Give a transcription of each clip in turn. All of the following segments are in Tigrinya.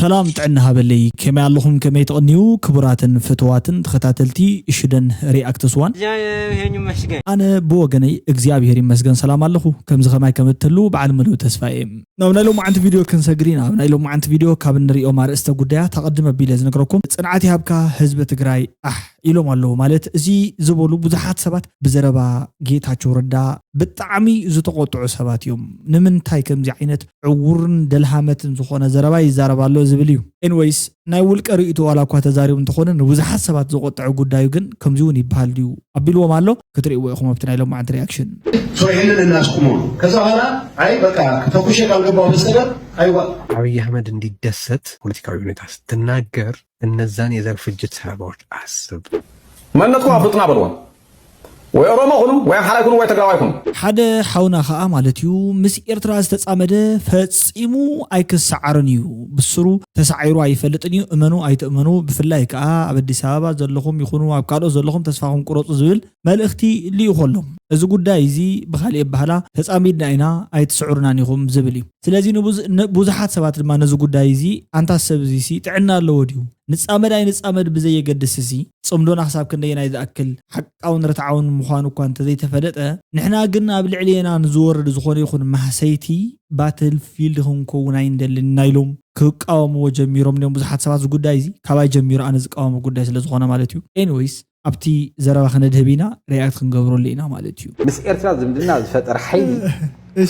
ሰላም ጥዕና ሃበለይ፣ ከመይ ኣለኹም? ከመይ ተቐንዩ? ክቡራትን ፍትዋትን ተኸታተልቲ ሽደን ሪኣክትስ ዋን፣ እግዚአብሔር ይመስገን። ኣነ ብወገነይ እግዚኣብሔር ይመስገን ሰላም ኣለኹ። ከምዚ ከማይ ከም እትህልዉ በዓል ምሉእ ተስፋ እየ። ናብ ናይ ሎማዓንቲ ቪድዮ ክንሰግር ኢና። ኣብ ናይ ሎማዓንቲ ቪድዮ ካብ እንሪኦም ኣርእስተ ጉዳያት ኣቐድም ኣቢለ ዝነግረኩም፣ ጽንዓት ይሃብካ ህዝቢ ትግራይ ኣሕ ኢሎም ኣለዉ። ማለት እዚ ዝበሉ ብዙሓት ሰባት ብዘረባ ጌታቸው ረዳ ብጣዕሚ ዝተቆጥዑ ሰባት እዮም። ንምንታይ ከምዚ ዓይነት ዕውርን ደልሃመትን ዝኾነ ዘረባ ይዛረብ ኣሎ ዝብል እዩ። ኤንወይስ ናይ ውልቀ ርእይቶ ዋላ እኳ ተዛሪቡ እንተኾነ ንብዙሓት ሰባት ዘቆጠዐ ጉዳዩ ግን ከምዚ እውን ይበሃል ድዩ ኣቢልዎም ኣሎ። ክትርእይዎ ኢኹም ኣብቲ ናይ ሎማዓንቲ ሪያክሽን። So ይህንን እናስቁመው ነው። ከዛ በኋላ አይ በቃ ተኩሼ ካልገባሁ በስተቀር አይዋ አብይ አህመድ እንዲደሰት ፖለቲካዊ ሁኔታ ስትናገር እነዛን የዘር ፍጅት ሰለባዎች አስብ። መንነትኩም ኣፍልጡና በልዎም። ወይ ኦሮሞ ኩኑ ወይ ኣምሓራይ ኩኑ ወይ ትግራዋይ ኩኑ። ሓደ ሓውና ኸኣ ማለት እዩ ምስ ኤርትራ ዝተጻመደ ፈጺሙ ኣይክሰዓርን እዩ። ብስሩ ተሳዒሩ ኣይፈልጥን እዩ። እመኑ ኣይትእመኑ፣ ብፍላይ ከኣ ኣብ ኣዲስ ኣበባ ዘለኹም ይኹኑ ኣብ ካልኦት ዘለኹም ተስፋኹም ቁረጹ ዝብል መልእኽቲ ልኢኹ ኣሎ። እዚ ጉዳይ እዚ ብኻልእ ኣበሃህላ ተጻሚድና ኢና ኣይትስዕሩናን ኢኹም ዝብል እዩ። ስለዚ ንብዙ- ንብዙሓት ሰባት ድማ ነዚ ጉዳይ እዚ ኣንታ ሰብ እዚ ሲ ጥዕና ኣለዎ ድዩ? ንጻመድ ኣይንጻመድ ብዘየገድስ እዚ ጽምዶና ክሳብ ክንደየናይ ዝኣክል ሓቃውን ርትዓውን ምዃኑ እኳ እንተዘይተፈለጠ፣ ንሕና ግን ኣብ ልዕሌና ንዝወርድ ዝኾነ ይኹን ማህሰይቲ ባትል ፊልድ ክንከውን ኣይንደልን ኢና ኢሎም ክቃወምዎ ጀሚሮም እዮም ብዙሓት ሰባት። እዚ ጉዳይ እዚ ካባይ ጀሚሩ ኣነ ዝቃወሞ ጉዳይ ስለ ዝኾነ ማለት እዩ። ኤኒወይስ ኣብቲ ዘረባ ክነድህብ ኢና፣ ሪያክት ክንገብረሉ ኢና ማለት እዩ። ምስ ኤርትራ ዝምድና ዝፈጠረ ሓይሊ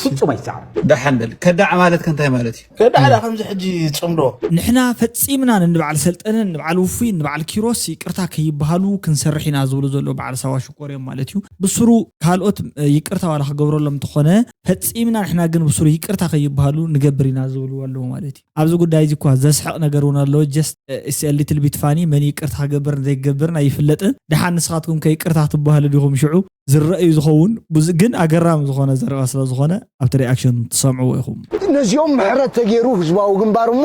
ፍጹም ኣይሰዓር። ደሓን በል ከዳዕ ማለት ከ እንታይ ማለት እዩ? ከዳዕ ዳ ከምዚ ሕጂ ጽምዶ ንሕና ፈጺምና ንንበዓል ሰልጠነ ንበዓል ውፉይ ንበዓል ኪሮስ ይቅርታ ከይበሃሉ ክንሰርሕ ኢና ዝብሉ ዘለዉ በዓል ሳዋ ሽኮር እዮም ማለት እዩ። ብስሩ ካልኦት እ፣ ይቅርታ ዋላ ክገብረሎም እንተኾነ ፈጺምና ንሕና ግን ብስሩ ይቅርታ ከይበሃሉ ንገብር ኢና ዝብሉ ኣለዉ ማለት እዩ። ኣብዚ ጉዳይ እዚ እኳ ዘስሕቕ ነገር እውን ኣለዎ። ጀስት ስ ሊትል ቢት ፋኒ መን ይቅርታ ክገብርን ዘይገብርን ኣይፍለጥን። ደሓን ንስኻትኩም ከ ይቅርታ ክትበሃሉ ዲኹም ሽዑ ዝረአዩ ዝኸውን ብዙ ግን ኣገራሚ ዝኾነ ዘረባ ስለ ዝኾነ ኣብቲ ሪኣክሽን ትሰምዕዎ ኢኹም። ነዚኦም ምሕረት ተገይሩ ህዝባዊ ግንባር እሞ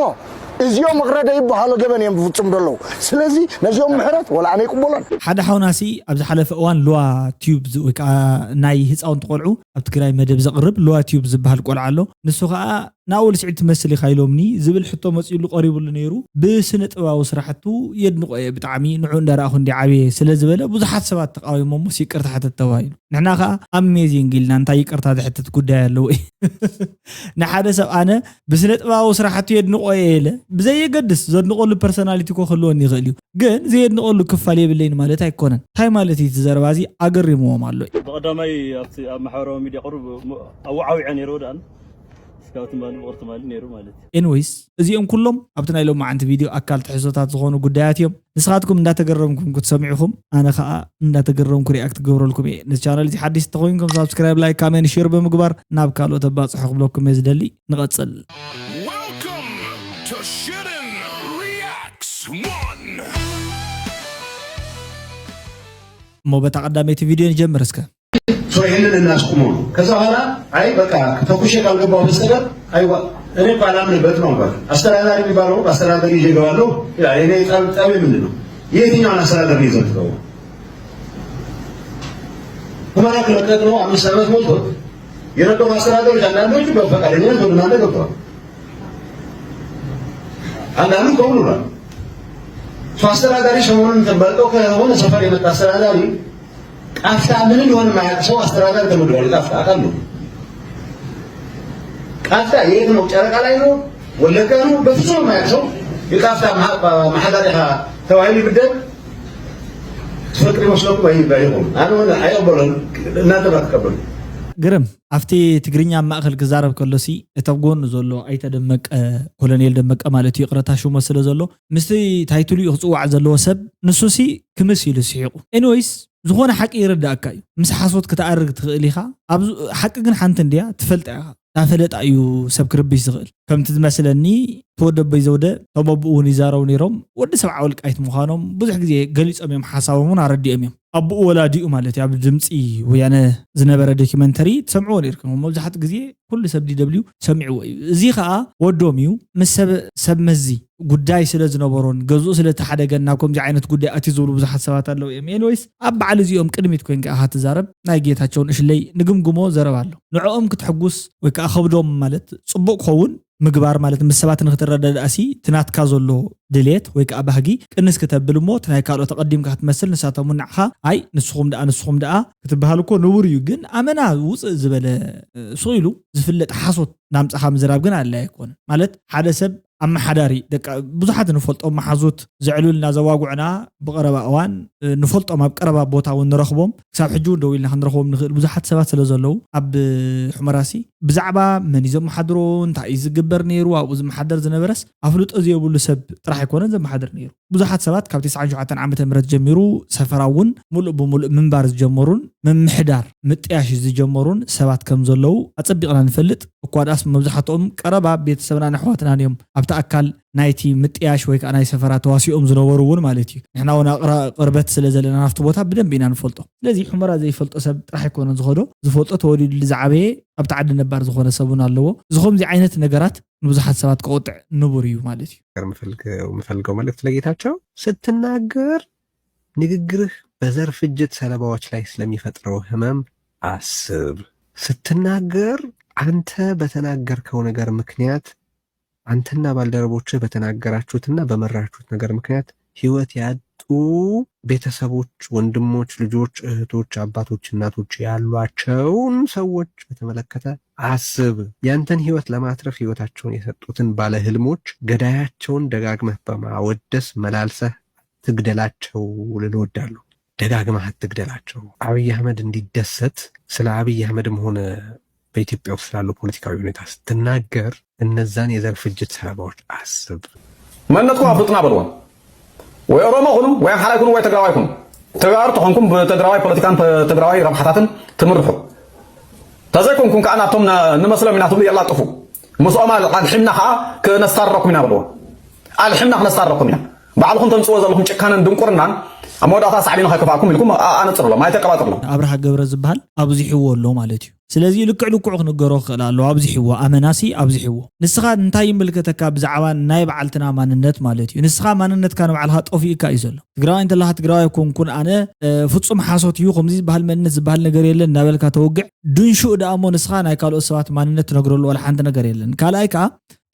እዚኦም እቕረ ደይበሃሎ ገበን እዮም ዝፍጽሙ ዘለዉ። ስለዚ ነዚኦም ምሕረት ወላ ኣነ ይቅበሎን። ሓደ ሓውናሲ ኣብ ዝሓለፈ እዋን ሉዋ ቲዩብ ዝ- ወይ ከዓ ናይ ህፃውንቲ ቆልዑ ኣብ ትግራይ መደብ ዘቕርብ ሉዋ ቲዩብ ዝበሃል ቆልዓ ኣሎ። ንሱ ከዓ ናኦል ስዒድ ትመስል ኢኻ ኢሎምኒ ዝብል ሕቶ መፂሉ ቀሪቡሉ ነይሩ። ብስነ ጥበባዊ ስራሕቱ የድንቆ እየ ብጣዕሚ ንዑ እንዳረኣኹ እንዲ ዓብየ ስለ ዝበለ ብዙሓት ሰባት ተቃዊሞሞ ይቅርታ ሕተት ተባሂሉ። ንሕና ከዓ ኣሜዚንግ ኢልና እንታይ ይቅርታ ዝሕትት ጉዳይ ኣለዎ እዩ። ንሓደ ሰብ ኣነ ብስነ ጥበባዊ ስራሕቱ የድንቆ እየ ኢለ ብዘየገድስ ዘድንቆሉ ፐርሶናሊቲ እኮ ክህልወኒ ይኽእል እዩ፣ ግን ዘየድንቆሉ ክፋል የብለይን ማለት ኣይኮነን። እንታይ ማለት እዩ እቲ ዘረባ እዚ ኣገሪምዎም ኣሎ እዩ። ብቐዳማይ ኣብቲ ኣብ ማሕበራዊ ሚድያ ቅሩብ ኣወዓዊዐ ነይርዎ ደኣን እስካብ ትማሊ ብቕሪ ትማሊ ነይሩ ማለት እዩ። ኤንወይስ እዚኦም ኩሎም ኣብቲ ናይ ሎማዓንቲ ቪድዮ ኣካል ትሕዝቶታት ዝኾኑ ጉዳያት እዮም። ንስኻትኩም እንዳተገረምኩም ክትሰምዑኹም ኣነ ከዓ እንዳተገረምኩ ሪኣክት ክገብረልኩም እየ። ነዚ ቻነል እዚ ሓዲሽ እንተኾይንኩም ሳብስክራይብ፣ ላይክ፣ ካሜንት፣ ሼር ብምግባር ናብ ካልኦት ኣባፅሑ ክብለኩም እየ ዝደሊ። ንቐፅል። Welcome to Shootin' Reacts One. እሞ በታ ቀዳመይቲ ቪድዮ ንጀምር እስከ። So ይህንን እናስቁመው ነው። ከዛ በኋላ አይ በቃ ተኩሼ ካልገባሁ በስተቀር አይዋ እኔ እኮ አላምንበትም አልኳቸው። አስተዳዳሪ የሚባለው አስተዳደር ይዤ እገባለሁ ይላል። እኔ ጠብ- ጠቤ ምንድን ነው? የትኛውን አስተዳደር ነው ይዘው ትገቡ? ሁመራ ከለቀቅነው አምስት ዓመት ሞልቶት የረከቡ አስተዳደሮች አንዳንዶቹ በፈቃደኝነት ወደ እናንተ ገብተዋል። አንዳንዱ ከሁሉ ነው። እሱ አስተዳዳሪ ሰሞኑን ተመርጠው ከሆነ ሰፈር የመጣ አስተዳዳሪ ቃፍታ ምን እንደሆነ የማያውቅ ሰው አስተዳዳሪ ተመድቧል። ቃፍታ አውቃለሁ። ቃፍታ የት ነው? ጨረቃ ላይ ነው? ወለጋ ነው? በፍጹም የማያውቅ ሰው የቃፍታ ማሐዳሪኻ ተባሂሉ ይብደል ትፈቅድ ይመስለኩም? አይ- አይሆንም። አነ ሆነ አይቀበሉም። እናንተ ባትቀበሉ ግርም ኣብቲ ትግርኛ ኣብ ማእኸል ክዛረብ ከሎሲ እቲ ኣብ ጎኑ ዘሎ ኣይተ ደመቀ ኮሎኔል ደመቀ ማለት እዩ ይቕረታ ሽሞ ስለ ዘሎ ምስቲ ታይትሉ እዩ ክፅዋዕ ዘለዎ ሰብ ንሱሲ ክምስ ኢሉ ስሒቑ። ኤኒወይስ ዝኾነ ሓቂ ይርዳእካ እዩ። ምስ ሓሶት ክትኣርግ ትኽእል ኢኻ። ኣብ ሓቂ ግን ሓንቲ እንድያ ትፈልጣ ኢኻ። እታ ፈለጣ እዩ ሰብ ክርብሽ ዝኽእል። ከምቲ ዝመስለኒ ተወደቦይ ዘውደ ተመብኡ እውን ይዛረቡ ነይሮም። ወዲ ሰብዓ ወልቃይት ምዃኖም ብዙሕ ግዜ ገሊጾም እዮም፣ ሓሳቦም እውን ኣረዲኦም እዮም። ኣቦኡ ወላዲኡ ማለት እዩ። ኣብ ድምፂ ወያነ ዝነበረ ዶኪመንተሪ ትሰምዕዎ ነይርኩም። መብዛሕትኡ ግዜ ኩሉ ሰብ ዲ ደብሊው ሰሚዕዎ እዩ። እዚ ከዓ ወዶም እዩ ምስ ሰብ ሰብ መዚ ጉዳይ ስለ ዝነበሮን ገዝኡ ስለ ተሓደገን ናብ ከምዚ ዓይነት ጉዳይ ኣትዩ ዝብሉ ብዙሓት ሰባት ኣለዉ እዮም። ኤኒወይስ ኣብ በዓል እዚኦም ቅድሚት ኮይንካ ኢኻ ትዛረብ። ናይ ጌታቸውን እሽለይ ንግምግሞ ዘረባ ኣሎ። ንዕኦም ክትሕጉስ ወይ ከዓ ከብዶም ማለት ፅቡቅ ክኸውን ምግባር ማለት ምስ ሰባት ንክትረዳዳእሲ እቲ ናትካ ዘሎ ድሌት ወይ ከዓ ባህጊ ቅንስ ክተብል እሞ እቲ ናይ ካልኦት ኣቐዲምካ ክትመስል ንሳቶም እውን ንዓኻ ኣይ ንስኹም ደኣ ንስኹም ደኣ ክትበሃል እኮ ንቡር እዩ። ግን ኣመና ውፅእ ዝበለ እ፣ ስቕ ኢሉ ዝፍለጥ ሓሶት ናምፃኻ ምዝራብ ግን ኣድላይ ኣይኮነን። ማለት ሓደ ሰብ ኣመሓዳሪ ደቂ ብዙሓት ንፈልጦም መሓዙት ዘዕሉልና ዘዋጉዕና ብቐረባ እዋን እ፣ ንፈልጦም ኣብ ቀረባ ቦታ እውን ንረኽቦም ክሳብ ሕጂ እውን ደው ኢልና ክንረኽቦም ንኽእል ብዙሓት ሰባት ስለ ዘለዉ ኣብ ሑመራሲ ብዛዕባ መን እዩ ዘመሓድሮ እንታይ እዩ ዝግበር ነይሩ ኣብኡ ዝመሓደር ዝነበረስ ኣፍልጦ ዘየብሉ ሰብ ጥራሕ ኣይኮነን ዘመሓድር ነይሩ። ብዙሓት ሰባት ካብ ተስዓን ሸውዓተን ዓመተ ምህረት ጀሚሩ ሰፈራ እውን ሙሉእ ብሙሉእ ምንባር ዝጀመሩን ምምሕዳር ምጥያሽ ዝጀመሩን ሰባት ከም ዘለዉ ኣጸቢቕና ንፈልጥ። እኳ ደኣስ መብዛሕትኦም ቀረባ ቤተሰብናን ኣሕዋትናን እዮም ኣብቲ ኣካል ናይቲ ምጥያሽ ወይ ከዓ ናይ ሰፈራ ተዋሲኦም ዝነበሩ እውን ማለት እዩ። ንሕና እውን ኣቕራ- ቅርበት ስለ ዘለና ናብቲ ቦታ ብደንብ ኢና ንፈልጦ። ስለዚ ሑመራ ዘይፈልጦ ሰብ ጥራሕ ኣይኮነን ዝኸዶ፣ ዝፈልጦ ተወሊዱሉ ዝዓበየ ኣብቲ ዓዲ ነባር ዝኾነ ሰብ እውን ኣለዎ። እዚ ከምዚ ዓይነት ነገራት ንብዙሓት ሰባት ክቆጥዕ ንቡር እዩ ማለት እዩ። የምፈልገው መልእክት ለጌታቸው ስትናገር ንግግርህ በዘር ፍጅት ሰለባዎች ላይ ስለሚፈጥረው ህመም አስብ። ስትናገር አንተ በተናገርከው ነገር ምክንያት አንተና ባልደረቦችህ በተናገራችሁትና በመራችሁት ነገር ምክንያት ህይወት ያጡ ቤተሰቦች፣ ወንድሞች፣ ልጆች፣ እህቶች፣ አባቶች፣ እናቶች ያሏቸውን ሰዎች በተመለከተ አስብ። ያንተን ህይወት ለማትረፍ ህይወታቸውን የሰጡትን ባለህልሞች ገዳያቸውን ደጋግመህ በማወደስ መላልሰህ ትግደላቸው ልል እወዳለሁ። ደጋግመህ አትግደላቸው። አብይ አህመድ እንዲደሰት ስለ አብይ አህመድም ሆነ በኢትዮጵያ ውስጥ ስላለው ፖለቲካዊ ሁኔታ ስትናገር እነዛን የዘር ፍጅት ሰለባዎች አስብ። መንነትኩም ኣፍልጡና በልዎም። ወይ ኦሮሞ ኩኑ ወይ ኣምሓራይ ኩኑ ወይ ትግራዋይ ኩኑ። ተጋሩ ተኾንኩም ብትግራዋይ ፖለቲካን ትግራዋይ ረብሓታትን ትምርሑ። ተዘይኮንኩም ከዓ ናብቶም ንመስሎም ኢና ትብሉ የላጥፉ። ምስኦም ኣልሒምና ከዓ ክነስታርረኩም ኢና በልዎም። ኣልሒምና ክነስታርረኩም ኢና። ባዕልኹም ተምፅዎ ዘለኹም ጭካነን ድንቁርናን ኣብ መወዳእታ ሳዕቤኑ ከይከፍኣኩም ኢልኩም ኣነፅርሎም፣ ኣይተቀባጥርሎም። ኣብርሃ ገብረ ዝበሃል ኣብዚሕዎ ኣሎ ማለት እዩ። ስለዚ ልክዕ ልክዑ ክንገሮ ክኽእል ኣለዎ። ኣብዚሕዎ፣ ኣመናሲ ኣብዚሕዎ። ንስኻ እንታይ ይምልከተካ ብዛዕባ ናይ በዓልትና ማንነት ማለት እዩ። ንስኻ ማንነትካ ንባዕልኻ ጠፊእካ እዩ ዘሎ። ትግራዋይ እንተለኻ ትግራዋይ ኣይኮንኩን ኣነ እ፣ ፍጹም ሓሶት እዩ፣ ከምዚ ዝበሃል መንነት ዝበሃል ነገር የለን እናበልካ ተወግዕ። ድንሹእ ደኣ እሞ ንስኻ ናይ ካልኦት ሰባት ማንነት ትነግረሉ ዋላ ሓንቲ ነገር የለን። ካልኣይ ከዓ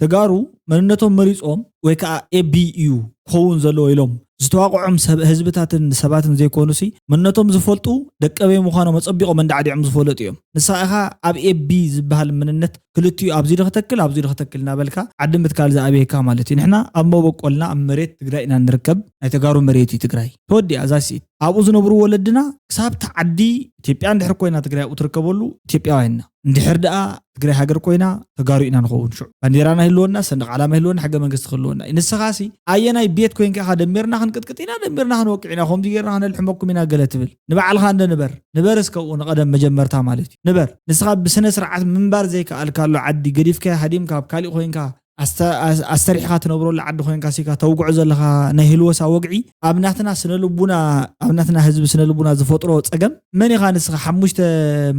ተጋሩ መንነቶም መሪጾም ወይ ከዓ ኤቢ እዩ ክኸውን ዘለዎ ኢሎም ዝተዋቕዖም ሰብ ህዝብታትን ሰባትን ዘይኮኑሲ መንነቶም ዝፈልጡ ደቀበይ ምዃኖም ኣጸቢቖም እንዳዕዲዖም ዝፈለጡ እዮም። ንስኻ ኢኻ ኣብ ኤቢ ዝበሃል መንነት ክልቲኡ ኣብዚ ዶ ክተክል ኣብዚ ዶ ክተክል እናበልካ ዓዲ ምትካል ዝኣብየካ ማለት እዩ። ንሕና ኣብ መበቆልና ኣብ መሬት ትግራይ ኢና ንርከብ፣ ናይ ተጋሩ መሬት እዩ ትግራይ ተወዲኣ እዛ ስኢት። ኣብኡ ዝነብሩ ወለድና ክሳብቲ ዓዲ ኢትዮጵያ እንድሕር ኮይና ትግራይ ኣብኡ ትርከበሉ ኢትዮጵያውያን ኢና። እንድሕር ደኣ ትግራይ ሃገር ኮይና ተጋሩ ኢና ንኸውን። ሽዑ ባንዴራና ይህልወና፣ ሰንደቕ ዓላማ ይህልወና፣ ሕገ መንግስቲ ክህልወና እዩ። ንስኻሲ ኣየናይ ቤት ኮይንካ ኢኻ ደሚርና ክንቅጥቅጥ ኢና፣ ደሚርና ክንወቅዕ ኢና፣ ከምዚ ጌርና ከነልሕመኩም ኢና ገለ ትብል? ንባዕልኻ እንደ ንበር ንበር እስከ ኣብኡ ንቐደም መጀመርታ ማለት እዩ ንበር። ንስኻ ብስነ ስርዓት ምንባር ዘይከኣልካሉ ዓዲ ገዲፍካዮ ሃዲምካ ኣብ ካሊእ ኮይንካ ኣስተ- ኣስ- ኣስተሪሕኻ ትነብረሉ ዓዲ ኮይንካ ሲካ ተውግዖ ዘለኻ ናይ ህልወሳ ወግዒ ኣብ ናትና ስነ ልቡና ኣብ ናትና ህዝቢ ስነ ልቡና ዝፈጥሮ ፀገም መን ኢኻ ንስኻ ሓሙሽተ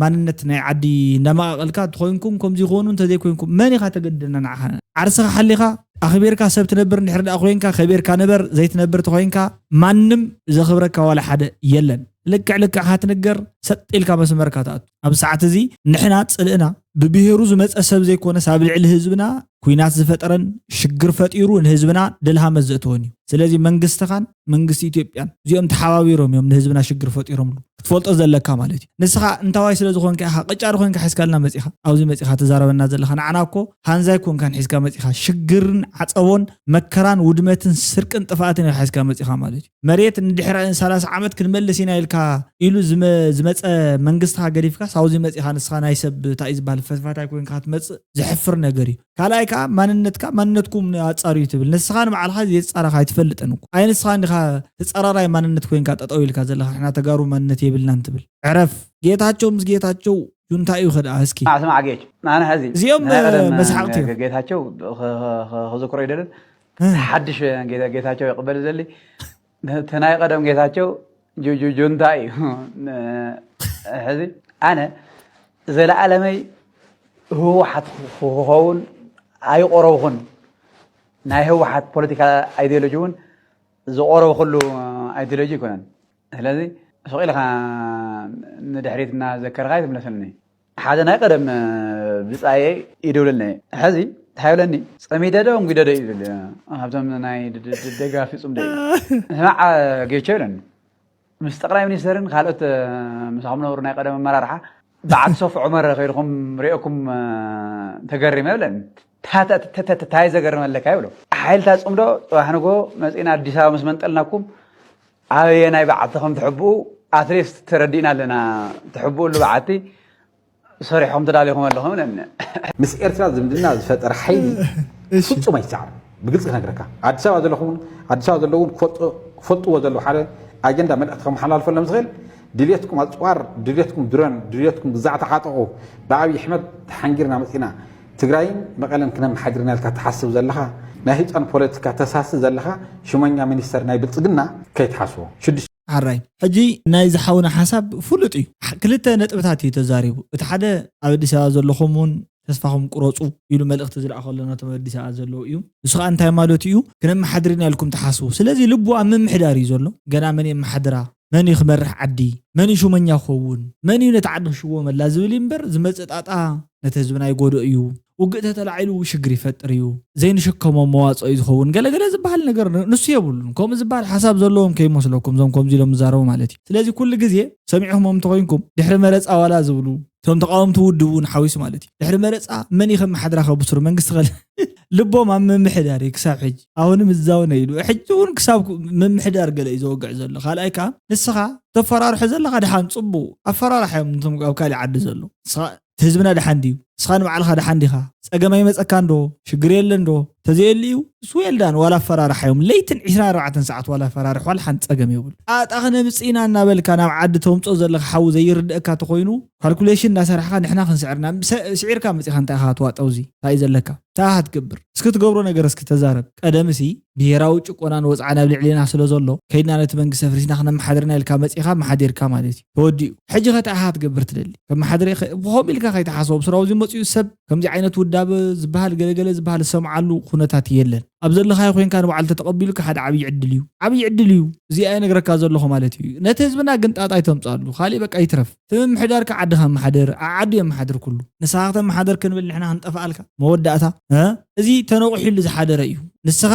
ማንነት ናይ ዓዲ እንዳመቃቀልካ እንተኮይንኩም ከምዚ ይኮኑ እንተዘይኮይንኩም መን ኢኻ ተገድደና ንዓኻ ዓርስኻ ሓሊኻ ኣኽቢርካ ሰብ ትነብር እንድሕር ደኣ ኮይንካ ከቢርካ ንበር ዘይትነብር ተኮይንካ ማንም ዘኽብረካ ዋላ ሓደ የለን ልክዕ ልክዕኻ ትንገር ሰጥ ኢልካ መስመርካ ትኣቱ ኣብዚ ሰዓት እዚ ንሕና ፅልእና ብብሄሩ ዝመፀ ሰብ ዘይኮነስ ኣብ ልዕሊ ህዝብና ኩናት ዝፈጠረን ሽግር ፈጢሩ ንህዝብና ደልሃመት ዘእተወን እዩ። ስለዚ መንግስትኻን መንግስቲ ኢትዮጵያን እዚኦም ተሓባቢሮም እዮም ንህዝብና ሽግር ፈጢሮምሉ ክትፈልጦ ዘለካ ማለት እዩ። ንስኻ እንታዋይ ስለ ዝኾንካ ኢኻ ቅጫ ዶ ኮይንካ ሒዝካልና መፂኻ ኣብዚ መፂኻ ትዛረበና ዘለኻ ንዓና እኮ ሃንዛይ ኮንካን ሒዝካ መፂኻ ሽግርን ዓፀቦን መከራን ውድመትን ስርቅን ጥፍኣትን ኢኻ ሒዝካ መፂኻ ማለት እዩ። መሬት ንድሕሪ ሰላሳ ዓመት ክንመልስ ኢና ኢልካ ኢሉ ዝመ- ዝመፀ መንግስትኻ ገዲፍካ ሳውዚ መፂኻ ንስኻ ናይ ሰብ እንታይ እዩ ዝበሃል ፈትፋታይ ኮይንካ ክትመፅእ ዘሕፍር ነገር እዩ። ካልኣይ ከዓ ማንነትካ ማንነትኩም ኣፃርዩ ትብል ንስኻ ንባዕልኻ ዘይፃረኻ ኣይትፈልጥን እኮ ኣይ ንስኻ እንዲኻ ተፃራራይ ማንነት ኮይንካ ጠጠው ኢልካ ዘለኻ ንሕና ተጋሩ ማንነት የብልናን ትብል ዕረፍ ጌታቸው ምስ ጌታቸው ጁንታ እዩ ከድኣ እስኪ ስማዕ ስማዕ ጌች ኣነ ሕዚ እዚኦም ናይ ቀደም መስሓቕቲ እዮም። ጌታቸው ክዝክሮ ይደልን ሓድሽ ጌታቸው ይቕበል ዘሊ እቲ ናይ ቀደም ጌታቸው ጁንታ እዩ ሕዚ ኣነ ዘለዓለመይ ህወሓት ክኸውን ኣይቆረብኹን ናይ ህወሓት ፖለቲካ ኣይዲዮሎጂ እውን ዝቆረብኩሉ ኣይዲዮሎጂ ኣይኮነን ስለዚ ስቕ ኢልካ ንድሕሪት እናዘከርካ ይትምለሰልኒ ሓደ ናይ ቀደም ብፃየ ይደውለልና ሕዚ እንታይ ይብለኒ? ጸሚደ ዶ እንጒደ ዶ ይብል። ካብቶም ናይ ደ- ደ- ደ- ደጋ ፍጹም ዶ ይብል። ስማዕ ጌቾ ይብለኒ። ምስ ጠቕላይ ሚኒስተርን ካልኦት፣ እ፣ ምሳኹም ነበሩ ናይ ቀደም ኣመራርሓ፣ በዓል ሶፍ ዑመር ከይድኩም ሪኦኩም፣ እ፣ ተገሪመ ይብለኒ። ታ- ታ- ታ- ታ- ታ- ታይ ዘገርመለካ ይብሎ። ሓይልታት ጽምዶ ጽባሕ ንጎ መጺና ኣዲስ ኣበባ ምስ መንጠልናኩም ኣበየናይ በዓቲ ከም ትሕብኡ ኣትሊስት ተረዲእና ኣለና። ትሕብኡሉ በዓቲ ሰሪሕኹም ተዳሊኹም ኣለኹም ኢለኒ። ምስ ኤርትራ ዝምድና ዝፈጠረ ሓይሊ እሺ ፍጹም ኣይሰዓርን። ብግልፂ ክነግረካ፣ ኣዲስ ኣበባ ዘለኹም፣ ኣዲስ ኣበባ ዘለውን ክፈልጡ- ክፈልጥዎ ዘለዎ ሓደ ኣጀንዳ፣ መልእክቲ ከመሓላልፈሎም ዝኽእል፣ ድልየትኩም ኣፅዋር፣ ድልየትኩም ድሮን፣ ድልየትኩም ግዛዕ ተዓጠቑ፣ ብኣብይ ኣሕመድ ተሓንጊርና መፂና ትግራይን መቐለን ክነመሓድርና ኢልካ ትሓስብ ዘለኻ፣ ናይ ህፃን ፖለቲካ ተሳሲ ዘለኻ ሽመኛ ሚኒስተር ናይ ብልፅግና፣ ከይትሓስቦ። ሽዱሽተ ሓራይ ሕጂ ናይ ዝሓውና ሓሳብ ፍሉጥ እዩ። ሕ- ክልተ ነጥብታት እዩ ተዛሪቡ። እቲ ሓደ ኣብ ኣዲስ ኣበባ ዘለኹም እውን ተስፋኹም ቁረፁ ኢሉ መልእኽቲ ዝለኣኸሎ ነቶም ኣዲስ ኣበባ ዘለዉ እዩ። ንሱ ከዓ እንታይ ማለት እዩ? ክነመሓድር ኢና ኢልኩም ትሓስቡ። ስለዚ ልቡ ኣብ ምምሕዳር እዩ ዘሎ። ገና መን የመሓድራ? መን እዩ ክመርሕ ዓዲ? መን እዩ ሹመኛ ክኸውን? መን እዩ ነቲ ዓዲ ክሽወመላ ዝብል እዩ እምበር ዝመፅእ ጣጣ ነቲ ህዝብና ይጎድእ እዩ። ውግእ ተተላዒሉ ሽግር ይፈጥር እዩ። ዘይንሽከሞ መዋፅኦ እዩ ዝኸውን። ገለገለ ዝበሃል ነገር ን- ንሱ የብሉን። ከምኡ ዝበሃል ሓሳብ ዘለዎም ከይመስለኩም እዞም ከምዚ ኢሎም ዝዛረቡ ማለት እዩ። ስለዚ ኩሉ ግዜ ሰሚዕኹሞም እንተኮይንኩም ድሕሪ መረፃ ዋላ ዝብሉ እቶም ተቃወምቲ ውድብ እውን ሓዊሱ ማለት እዩ። ድሕሪ መረፃ መን እዩ ከመሓድራ ከብስሩ መንግስቲ ከለ ልቦም ኣብ ምምሕዳር እዩ ክሳብ ሕጂ። ኣሁንም እዛው ነው ኢሉ ሕጂ እውን ክሳብ ምምሕዳር ገለ እዩ ዘወግዕ ዘሎ። ካልኣይ ከዓ ንስኻ ተፈራርሑ ዘለኻ ድሓን ፅቡቅ ኣፈራርሓ እዮም እቶም ኣብ ካሊእ ዓዲ ዘሎ። ንስኻ እቲ ህዝብና ድሓን ድዩ? ንስኻ ንባዕልኻ ድሓን ዲኻ? ፀገም ኣይመፀካን ዶ? ሽግር የለን ዶ? ተዘየሉ እዩ ስዌልዳን ዋላ ኣፈራርሓ እዮም። ለይትን ዕስራን ኣርባዕተን ሰዓት ዋላ ኣፈራርሕ ዋላ ሓንቲ ፀገም የብሉ። ጣጣ ክነምፅእ ኢና እናበልካ ናብ ዓዲ ተምፅኦ ዘለካ ሓዊ ዘይርድእካ ተኮይኑ ካልኩሌሽን እናሰራሕካ ንሕና ክንስዕርና ሰ- ስዒርካ መፂኻ እንታይ ኢኻ ትዋጠው? እዚ እንታይ እዩ ዘለካ? እንታይ ኢኻ ትገብር? እስኪ ትገብሮ ነገር እስኪ ተዛረብ። ቀደምሲ ብሄራዊ ጭቆናን ወፅዓን ኣብ ልዕሌና ስለ ዘሎ ከይድና ነቲ መንግስቲ ኣፍሪስና ክነመሓድርና ኢልካ መፂኻ መሓዲርካ ማለት እዩ። ተወዲኡ። ሕጂ ከ እንታይ ኢኻ ክትገብር ትደሊ? ከመሓድረ ይኸ- ብኸምኡ ኢልካ ከይትሓስቦ ብስራው እዚ መፅኡ ሰብ ከምዚ ዓይነት ውዳበ ዝበሃል ገለገለ ዝበሃል ዝሰምዓሉ ኩነታት የለን። ኣብ ዘለኻዮ ኮይንካ ንባዕሉ ተተቐቢሉካ ሓደ ዓብዪ ዕድል እዩ። ዓብዪ ዕድል እዩ። እዚኣ ይነግረካ ዘለኹ ማለት እዩ። ነቲ ህዝብና ግን ጣጣ ኣይተምፅኣሉ። ካሊእ በቃ ይትረፍ። እቲ ምምሕዳርካ ዓድኻ ኣመሓድር፣ ዓ- ዓዱ የመሓድር ኩሉ። ንስኻ ከተመሓደር ክንብል ንሕና ክንጠፍኣልካ። መወዳእታ እ? እዚ ተነቑሒሉ ዝሓደረ እዩ። ንስኻ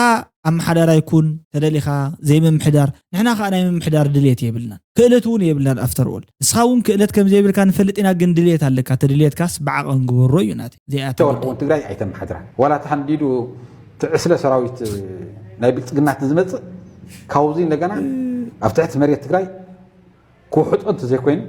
ኣመሓዳራይ ኩን ተደሊኻ ዘይምምሕዳር፣ ንሕና ከዓ ናይ ምምሕዳር ድልየት የብልናን። ክእለት እውን የብልናን ኣፍተር ኦል። ንስኻ እውን ክእለት ከም ዘይብልካ ንፈልጥ ኢና፣ ግን ድልየት ኣለካ። ተድልየትካስ ብዓቐን ግበሮ እዩ ናተይ። እዚኣ እያ ተወርቁ እውን ትግርኛ። ትግራይ ኣይተመሓድራን። ዋላ ተሓንዲዱ ትዕስለ ሰራዊት ናይ ብልፅግና ዝመፅእ ካብዚ እንደገና ኣብ ትሕቲ መሬት ትግራይ ክውሕጦ እንተዘይኮይኑ፣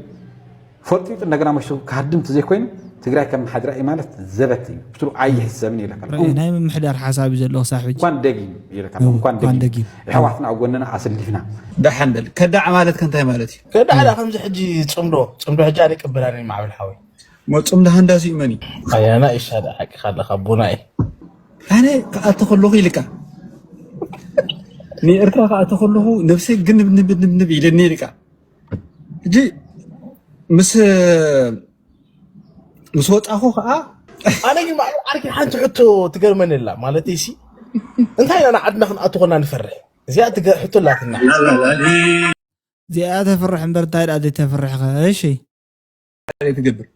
ፈጢጡ እንደገና መሽቱ ክሃድም እንተዘይኮይኑ፣ ትግራይ ከም ሓድራ እዩ ማለት ዘበት እዩ። ብትሩ ኣይሕሰብን እዩ ኢለካ ኣለኹ። ራእይ ናይ ምምሕዳር ሓሳብ እዩ ዘለዎ ሳብ ሕጂ። እንኳን ደጊም እዩ ኢለካ ኣለኹ። እንኳን እንኳን ደጊም። ደጊም። ኣሕዋትና ኣብ ጎንና ኣሰሊፍና። ደሓን በል። ከዳዕ ማለት ከ እንታይ ማለት እዩ? ከዳዕ ዳ ከምዚ ሕጂ ጽምዶ፣ ጽምዶ ሕጂ ኣነ ይቅበላኒ ማዕበል ሓወይ። ሞ ጽምዶ ሃንዳሲ እዩ መን እዩ? ኣያና ኢሻ ዳ ሓቂ ካለካ ኣቦና እዩ። ኣነ ክኣቲ ከለኹ ኢልካ፣ ንኤርትራ ክኣቲ ከለኹ ነብሰይ ግንብ ንብ ንብ ንብ ኢለኒ ኢልካ። ሕጂ ምስ ምስ ወጻኹ ከዓ ኣነ ግን ማዕበል ዓርኪ ሓንቲ ሕቶ ትገርመኒ ኣላ። ማለተይ ሲ እንታይ ኢና ንዓድና ክንኣቱ ኮና ንፈርሕ? እዚኣ ትገ- ሕቶ ኣላትና። እዚኣ ተፍርሕ እምበር እንታይ ደኣ ዘይተፍርሕ ኸ? እሺ። ትገብር።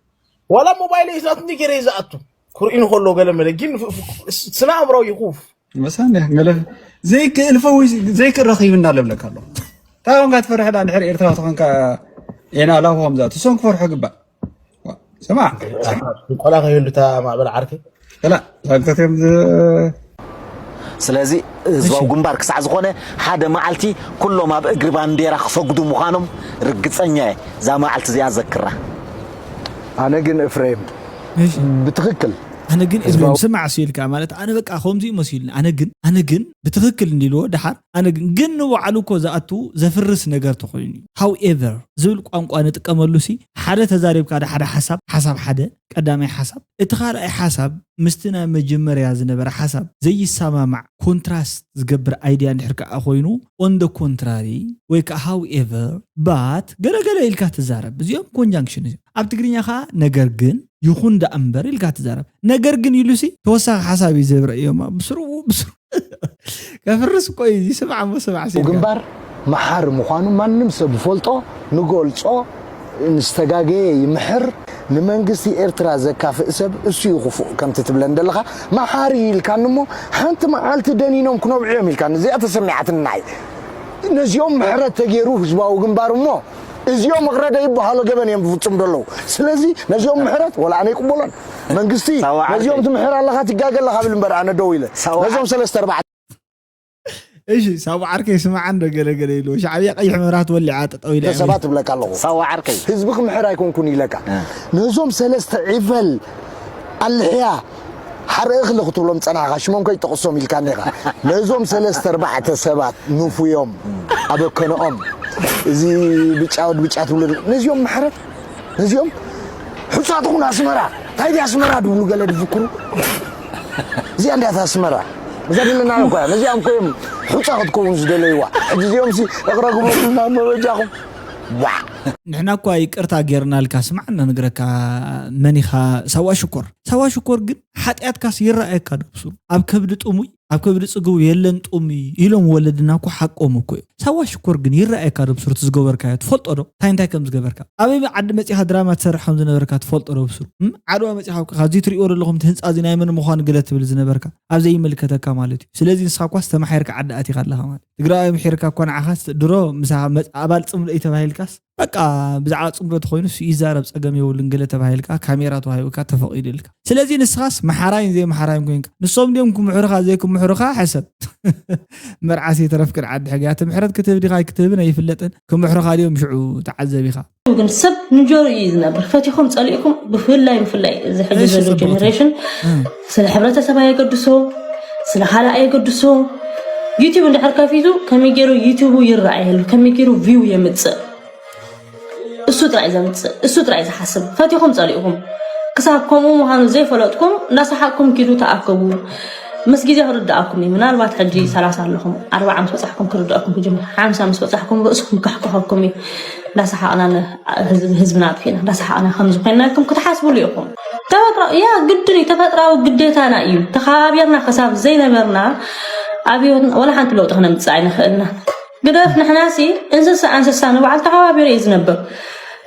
ዋላ ሞባይል እዩ ናትኒ ገይረ እዩ ዝኣቱ። ክርእዩ ከሎ ገለ መለ ግን ፍ- ፍ- ስነ ኣእምራዊ ይኹፍ። መሳንያ ገለ ዘይክእል ፈዊ ዘይክእል ረኺብ እናለብለካ ኣሎ። እንታይ ኮንካ ትፈርሕ ዳ እንድሕር ኤርትራ ተኾንካ ኤና ላፎ ከምዛ ትሶም ክፈርሑ ግባእ። ስማ ቆላ ከይህሉ እታ ማዕበል ዓርከይ ላ ሳንከትዮም ስለዚ ህዝባዊ ግንባር ክሳዕ ዝኾነ ሓደ መዓልቲ ኩሎም ኣብ እግሪ ባንዴራ ክሰግዱ ምዃኖም ርግጸኛ እየ። እዛ መዓልቲ እዚኣ ዘክራ። ኣነ ግን እፍሬም ብትኽክል ኣነ ግን እፍሬም ስማዕ እሱ ኢልካ ማለት ኣነ በቃ ከምዚ እዩ መሲሉኒ። ኣነ ግን ኣነ ግን ብትኽክል እንዲልዎ ደሓር ኣነ ግን ግን ንባዕሉ እኮ ዝኣቱ ዘፍርስ ነገር ተኮይኑ እዩ። However ዝብል ቋንቋ ንጥቀመሉ ሲ ሓደ ተዛሪብካ ሓደ ሓሳብ ሓሳብ ሓደ ቀዳማይ ሓሳብ እቲ ካልኣይ ሓሳብ ምስቲ ናይ መጀመርያ ዝነበረ ሓሳብ ዘይሰማማዕ ኮንትራስት ዝገብር ኣይድያ እንድሕር ከዓ ኮይኑ on the contrary ወይ ከዓ however but ገለገለ ኢልካ ትዛረብ። እዚኦም ኮንጃንክሽን እዮም። ኣብ ትግርኛ ከዓ ነገር ግን ይኹን ደኣ እምበር ኢልካ ትዛረብ። ነገር ግን ኢሉሲ ተወሳኺ ሓሳብ እዩ ዘብረእዮማ ብስሩ ብስሩ ከፍርስ እኮ እዩ። እዚ ስማዕ እሞ ስማዕ ሲልካ ግንባር መሓሪ ምዃኑ ማንም ሰብ ዝፈልጦ ንገልጾ ንዝተጋገየ ይምሕር። ንመንግስቲ ኤርትራ ዘካፍእ ሰብ እሱ እዩ ክፉእ ከምቲ ትብለን ዘለኻ። መሓሪ ኢልካኒ እሞ ሓንቲ መዓልቲ ደኒኖም ክነብዑ እዮም ኢልካኒ። እዚኣ ተሰሚዓትኒ ንዓይ። ነዚኦም ምሕረት ተገይሩ ህዝባዊ ግንባር እሞ እዚኦም እቕረደ ይበሃሉ ገበን እዮም ዝፍጽሙ ዘለዉ። ስለዚ ነዚኦም ምሕረት ወላ ኣነ ይቅበሎን። መንግስቲ ሳዋ ዓርከይ። ነዚኦም ትምሕር ኣለኻ ትጋገ ኣለኻ ብል እምበር ኣነ ደው ኢለ። ሳዋ ነዞም ሰለስተ ኣርባዕተ እሺ ሳቡ ዓርከይ ስማዓ እንዶ ገለገለ ኢሉ ሻዕብያ ቀይሕ መብራት ወሊዓ ጠጠው ኢላ እያ። ሰባት እብለካ ኣለኹ። ሳዋ ዓርከይ። ህዝቢ ክምሕር ኣይኮንኩን ኢለካ። ነዞም ሰለስተ ዒፈል ኣልሕያ ሓርኢ ክልኽ ትብሎም ጸናሕኻ ሽሞም ከይጠቕሶም ኢልካኒ ኢኻ። ነዞም ሰለስተ ኣርባዕተ ሰባት ንፉዮም ኣብ ኣከነኦም እዚ ብጫ ወድ ብጫ ትብሉ ነዚኦም ምሕረት ነዚኦም ሑጻ ትኹን ኣስመራ እንታይ ድያ ኣስመራ ድብሉ ገለ ድፍክሩ እዚኣ እንዲያት ኣስመራ እዛ ደለና እኳ ነዚኦም ኮይም ሑጻ ክትከውን ዝደለይዋ ሕጂ እዚኦም ሲ እቕረ ግበሩልና መበጃኹም ዋዕ ንሕና እኳ ይቅርታ ጌርናልካ ስማዕ ነንግረካ መን ኢኻ ሳዋ ሽኮር ሳዋ ሽኮር ግን ሓጢኣትካስ ይረኣየካ ዶ ብሱሩ ኣብ ከብዲ ጥሙይ ኣብ ከብዲ ጽግቡ የለን ጥሙይ ኢሎም ወለድና እኮ ሓቆም እኮ እዩ ሳዋ ሽኮር ግን ይረኣየካ ዶ ብሱሩ እቲ ዝገበርካዮ ትፈልጦ ዶ እንታይ እንታይ ከም ዝገበርካ ኣበይ ዓዲ መጺኻ ድራማ ትሰርሕ ከም ዝነበርካ ትፈልጦ ዶ ብሱሩ ዓድዋ መጺኻ ኣብዚ ትሪእዎ ዘለኹም እቲ ህንፃ እዚ ናይ መን ምዃኑ ግለ ትብል ዝነበርካ ኣብ ዘይምልከተካ ማለት እዩ ስለዚ ንስኻ እኳስ ተማሓርካ ዓዲ ኣቲኻ ኣለኻ ማለት ትግራዋይ ምሒርካ እኳ ንዓኻስ ድሮ ምሳኻ መጽ- ኣባል ጽምዶ እዩ ተባሂልካስ በቃ ብዛዕባ ጽምዶ ተኮይኑ እሱ ይዛረብ ጸገም የብሉን ገለ ተባሂልካ ካሜራ ተዋሂቡካ ተፈቒዱልካ ስለዚ ንስኻስ መሓራይን ዘይመሓራይን ኮንካ ንሶም ድዮም ክምሕሩኻ ዘይክምሕሩኻ ሕሰብ መርዓስ የተረፍክን ዓዲ ሕግያ ትምሕረት ክትህብ ዲኻ ኣይክትህብን ኣይፍለጥን ክምሕሩኻ ድዮም ሽዑ ተዓዘብ ኢኻ ግን ሰብ ንጀሩ እዩ ዝነብር ፈቲኹም ፀሊእኩም ብፍላይ ብፍላይ እዚ ሕዚ ዘሎ ጀኔሬሽን ስለ ሕብረተሰብ ኣየገድሶ ስለ ካልእ ኣየገድሶ ዩቲብ እንድሕር ከፊቱ ከመይ ገይሩ ዩቲቡ ይረኣየሉ ከመይ ገይሩ ቪው የምፅእ እሱ ጥራይ ዘምፅእ እሱ ጥራይ ዝሓስብ ፈቲኹም ፀሊእኩም ክሳብ ከምኡ ምዃኑ ዘይፈለጥኩም እንዳሰሓቅኩም ኪዱ ተኣከቡ ምስ ግዜ ክርድኣኩም እዩ ምናልባት ሕጂ ሰላሳ ኣለኹም ኣርባዓ ምስ በፃሕኩም ክርድኣኩም ክጅምር ሓምሳ ምስ በፃሕኩም ርእስኩም ከሕቅኸኩም እዩ እንዳሰሓቅና ህዝብና ኣጥፊእና እንዳሰሓቅና ከምዚ ኮይንና ኢልኩም ክትሓስብሉ ኢኹም ተፈጥሮ ያ ግድን እዩ ተፈጥራዊ ግዴታና እዩ ተኸባቢርና ክሳብ ዘይነበርና ኣብ ህይወትና ወላ ሓንቲ ለውጢ ክነምፅእ ኣይንኽእልና ግደፍ ንሕናሲ እንስሳ እንስሳ ንባዕል ተኸባቢሩ እዩ ዝነብር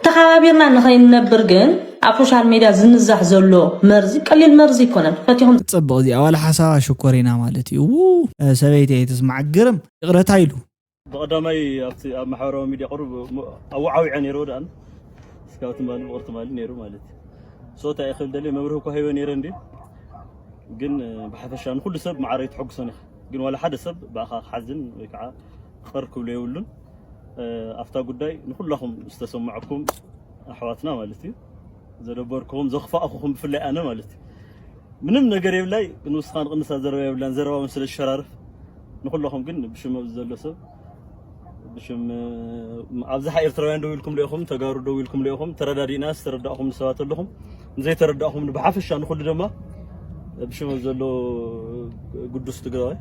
ተኸባቢርና ንኸይንነብር ግን ኣብ ሶሻል ሜድያ ዝንዛሕ ዘሎ መርዚ ቀሊል መርዚ ይኮነን ፈቲኹም ጽብቕ እዚኣ ዋላ ሓሳባ ሽኮሪና ማለት እዩ ው ሰበይቲ ኣይትስማዕ ግርም ይቕረታ ኢሉ ብቐዳማይ ኣብቲ ኣብ ማሕበራዊ ሚድያ ቅሩብ ኣወዓዊዐ ነይርዎ ደኣን እስካብ ትማሊ ብቕሪ ትማሊ ነይሩ ማለት እዩ ሶ እንታይ ክብል ደልየ መብርሂ እኳ ሂበ ነይረ እንድዩ ግን ብሓፈሻ ንኩሉ ሰብ ማዕረ ይትሐጉሶን ኢኻ ግን ዋላ ሓደ ሰብ ብኣኻ ክሓዝን ወይ ከዓ ቕር ክብሎ የብሉን ኣብታ ጉዳይ ንኩላኹም ዝተሰማዕኩም ኣሕዋትና ማለት እዩ ዘደበርኩኹም ዘኽፋእኩኹም ብፍላይ ኣነ ማለት እዩ ምንም ነገር የብላይ ንስኻ ንቕንሳ ዘረባ የብላን ዘረባ ስለ ዝሸራርፍ ንኩለኹም ግን ብሽም ኣብዚ ዘሎ ሰብ ብሽም ኣብዝሓ ኤርትራውያን ደው ኢልኩም ሪኢኹም ተጋሩ ደው ኢልኩም ሪኢኹም ተረዳዲእና ዝተረዳእኹም ሰባት ኣለኹም ንዘይተረዳእኹም ብሓፈሻ ንኩሉ ድማ ብሽም ዘሎ ግዱስ ትግራዋይ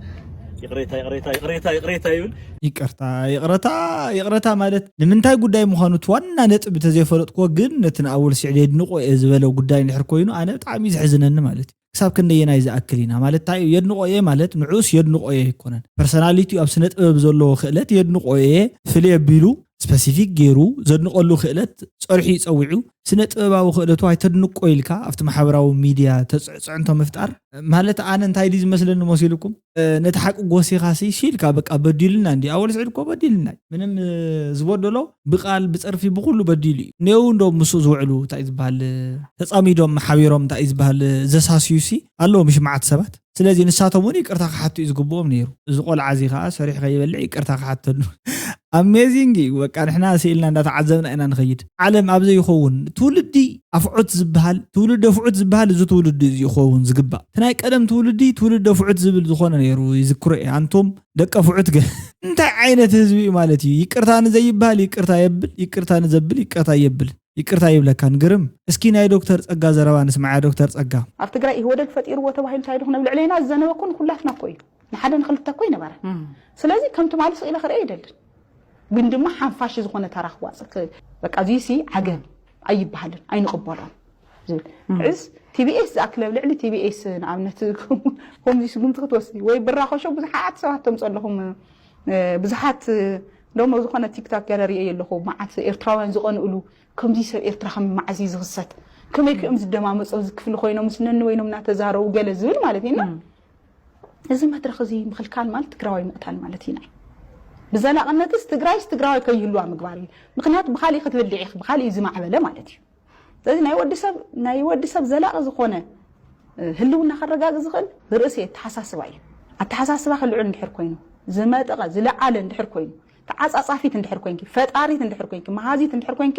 ይቕሬታ ይቕሬታ ይቕሬታ ይቕሬታ ይብል ይቅርታ ይቅረታ ይቅረታ ማለት ንምንታይ ጉዳይ ምዃኑ እቲ ዋና ነጥብ እንተዘይፈለጥክዎ ግን ነቲ ንኣወል ስዕድ የድንቆ እየ ዝበለ ጉዳይ እንድሕር ኮይኑ ኣነ ብጣዕሚ እዩ ዘሕዝነኒ ማለት እዩ ክሳብ ክንደየናይ ዝኣክል ኢና ማለት እንታይ እዩ የድንቆ እየ ማለት ንዑስ የድንቆ እየ ኣይኮነን ፐርሰናሊቲ ኣብ ስነ ጥበብ ዘለዎ ክእለት የድንቆ እየ ፍልይ ኣቢሉ ስፐሲፊክ ገይሩ ዘድንቀሉ ክእለት ጸርሑ ይጸዊዑ ስነ ጥበባዊ ክእለቱ ኣይተድንቆ ኢልካ ኣብቲ ማሕበራዊ ሚድያ ተፅዕፅዕንቶ ምፍጣር ማለት ኣነ እንታይ ድዩ ዝመስለኒ መሲልኩም ነቲ ሓቂ ጎሲኻ ሲ ሲልካ በቃ በዲሉና እንዲ ኣወል ስዒድ እኮ በዲሉና እዩ ምንም ዝበደሎ ብቃል ብፀርፊ ብኩሉ በዲሉ እዩ ኔው እንዶ ምስኡ ዝውዕሉ እንታይ ዝበሃል ተፃሚዶም ሓቢሮም እንታይ ዝበሃል ዘሳስዩ ሲ ኣለዎ ምሽ መዓት ሰባት ስለዚ ንሳቶም እውን ይቅርታ ክሓቱ እዩ ዝግብኦም ነይሩ እዚ ቆልዓ እዚ ከዓ ሰሪሑ ከይበልዕ ይቅርታ ክሓተሉ ኣሜዚንግ እዩ በቃ ንሕና ስኢልና እንዳተዓዘብና ኢና ንኸይድ ዓለም ኣብ ዘይኸውን ትውልዲ ኣፍዑት ዝበሃል ትውልዲ ኣፍዑት ዝበሃል እዚ ትውልዲ እዚ ይኸውን ዝግባእ እቲ ናይ ቀደም ትውልዲ ትውልዲ ኣፍዑት ዝብል ዝኾነ ነይሩ ይዝክሮ እየ ኣንቱም ደቂ ኣፍዑት ገ እንታይ ዓይነት ህዝቢ እዩ ማለት እዩ ይቅርታ ንዘይበሃል ይቅርታ የብል ይቅርታ ንዘብል ይቅርታ የብል ይቅርታ ይብለካን ግርም እስኪ ናይ ዶክተር ጸጋ ዘረባ ንስማዓ ዶክተር ጸጋ ኣብ ትግራይ ኢህወደግ ፈጢርዎ ተባሂሉ እንታይ ድኹነ ኣብ ልዕለና ዝዘነበ እኮ ንኩላትና እኮ እዩ ንሓደ ንክልተ እኮ ይነበረ ስለዚ ከም ትማሊ ስኢለ ክርኢ ኣይደልን ግን ድማ ሓንፋሽ ዝኾነ ተራ ክዋፅእ በቃ እዚሲ ዓገብ ኣይበሃልን ኣይንቕበሎን ዝብል ሕዝ ቲቢኤስ ዝኣክል ኣብ ልዕሊ ቲቢኤስ ንኣብነት ከምዚ ስጉምቲ ክትወስዲ ወይ ብራኸሾ ብዙሓት ሰባት ተምፁ ኣለኹም ብዙሓት ደሞ ዝኾነ ቲክቶክ ገለ ርእየ ኣለኹ መዓት ኤርትራውያን ዝቐንእሉ ከምዚ ሰብ ኤርትራ ከም መዓዝ እዩ ዝኽሰት ከመይ ክኦም ዝደማመፁ ኣብዚ ክፍሊ ኮይኖም ስነኒ ወይኖም እናተዛረቡ ገለ ዝብል ማለት እዩ። እዚ መድረኽ እዚ ምኽልካል ማለት ትግራዋይ ምቕታል ማለት እዩ። ናይ ብዘላቕነትስ ትግራይስ ትግራዋይ ከይህልዋ ምግባር እዩ። ምክንያቱ ብካሊእ ክትብልዕ ኢኺ፣ ብካሊእ እዩ ዝማዕበለ ማለት እዩ። ስለዚ ናይ ወዲ ሰብ ናይ ወዲ ሰብ ዘላቒ ዝኾነ ህልውና ከረጋግፅ ዝኽእል ብርእሲ ኣተሓሳስባ እዩ። ኣተሓሳስባ ክልዑል እንድሕር ኮይኑ፣ ዝመጠቐ ዝለዓለ እንድሕር ኮይኑ፣ ተዓፃፃፊት እንድሕር ኮይንኪ፣ ፈጣሪት እንድሕር ኮይንኪ፣ መሃዚት እንድሕር ኮይንኪ፣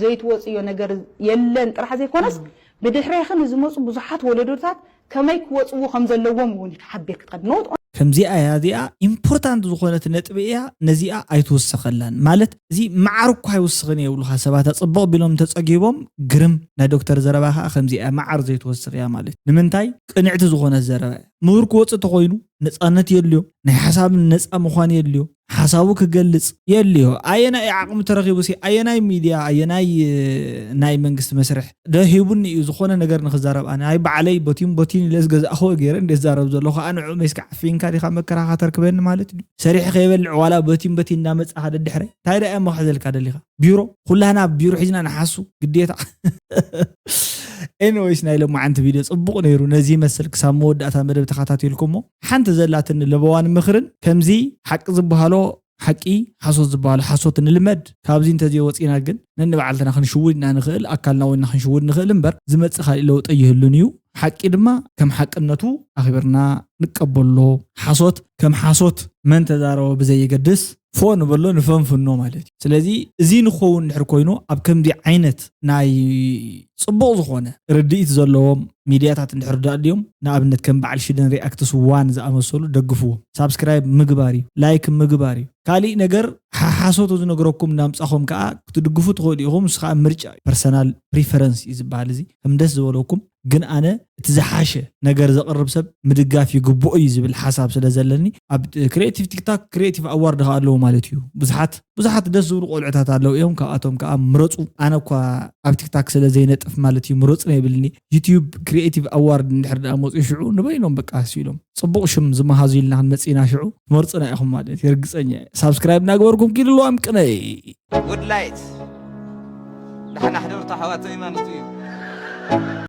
ዘይትወፅዮ ነገር የለን ጥራሕ ዘይኮነስ ብድሕሬኺ ንዝመፁ ብዙሓት ወለዶታት ከመይ ክወፅዎ ከም ዘለዎም እውን እዩ ሓቢር ክትኸድ ኖት ከምዚኣ እያ እዚኣ ኢምፖርታንት ዝኾነት ነጥቢ እያ። ነዚኣ ኣይትወሰኸላን ማለት እዚ መዓር እኳ ኣይወስኽን እየ ይብሉኻ ሰባት ኣፅብቕ ቢሎም ተፀጊቦም ግርም ናይ ዶክተር ዘረባ ከዓ ከምዚኣ እያ መዓር ዘይትወስኽ እያ ማለት እዩ። ንምንታይ ቅንዕቲ ዝኾነት ዘረባ እያ። ምሁር ክወፅእ ተኾይኑ ነፃነት የድልዮ፣ ናይ ሓሳብ ነፃ ምዃን የድልዮ፣ ሓሳቡ ክገልፅ የድልዮ። ኣየናይ ዓቕሚ ተረኺቡ ሲ ኣየናይ ሚድያ ኣየናይ ናይ መንግስቲ መስርሕ ደሂቡኒ እዩ ዝኾነ ነገር ንክዛረብ ኣነ ኣይ ባዕለይ ቦቲን ቦቲን ኢለ ዝገዛእኽዎ ገይረ እንደ ዝዛረብ ዘለኹ ከዓ ንዑ መይስካ ዓፊንካ ዲኻ መከራኻ ተርክበኒ ማለት እዩ። ሰሪሕ ከይበልዕ ዋላ ቦቲን ቦቲን እንዳመፃኻ ደድሕረይ እንታይ ደኣ እሞ ክሕዘልካ ደሊኻ ቢሮ ኩላህና ቢሮ ሒዝና ንሓሱ ግዴታ ኤኒወይስ ናይ ሎማዓንቲ ቪድዮ ፅቡቕ ነይሩ ነዚ ይመስል ክሳብ መወዳእታ መደብ ተኸታቲልኩሞ ሓንቲ ዘላትኒ ለበዋን ምኽርን ከምዚ ሓቂ ዝበሃሎ ሓቂ ሓሶት ዝበሃሎ ሓሶት ንልመድ ካብዚ እንተዘይወፂና ግን ነንባዕልትና ክንሽውድ ኢና ንኽእል ኣካልና ወና ክንሽውድ ንኽእል እምበር ዝመፅእ ካሊእ ለውጠ ይህሉን እዩ ሓቂ ድማ ከም ሓቅነቱ ኣኽቢርና ንቀበሎ ሓሶት ከም ሓሶት መን ተዛረቦ ብዘየገድስ ፎ ንበሎ ንፈንፍኖ ማለት እዩ ስለዚ እዚ ንኸውን ድሕር ኮይኑ ኣብ ከምዚ ዓይነት ናይ ፅቡቕ ዝኾነ ርድኢት ዘለዎም ሚድያታት እንድሕር ዳኣ ድዮም ንኣብነት ከም በዓል ሽደን ሪኣክትስ ዋን ዝኣመሰሉ ደግፍዎም ሳብስክራይብ ምግባር እዩ ላይክ ምግባር እዩ ካሊእ ነገር ሓሓሶት ዝነግረኩም እናምፃኹም ከዓ ክትድግፉ ትኽእሉ ኢኹም ንሱ ከዓ ምርጫ እዩ ፐርሰናል ፕሪፈረንስ እዩ ዝበሃል እዚ ከም ደስ ዝበለኩም ግን ኣነ እቲ ዝሓሸ ነገር ዘቕርብ ሰብ ምድጋፍ ይግብኦ እዩ ዝብል ሓሳብ ስለ ዘለኒ ኣብ ክሪኤቲቭ ቲክታክ ክሪኤቲቭ ኣዋርድ ከዓ ኣለዎ ማለት እዩ ብዙሓት ብዙሓት ደስ ዝብሉ ቆልዕታት ኣለዉ እዮም ካብኣቶም ከዓ ምረፁ ኣነ እኳ ኣብ ቲክታክ ስለ ዘይነጥፍ ማለት እዩ ምረፁ ናይ ብልኒ ዩቲዩብ ክሪኤቲቭ ኣዋርድ እንድሕር ደኣ መፅኡ ሽዑ ንበይኖም በቃ ስ ኢሎም ፅቡቕ ሽም ዝመሃዙ ኢልና ክንመፅእ ኢና ሽዑ ትመርፁና ኢኹም ማለት እዩ ርግፀኛ ሳብስክራይብ እናግበርኩም ኪድልዋም ቅነይ ውድላይት ዳሕና ሕደርቶ ሓዋተይ ማለት እዩ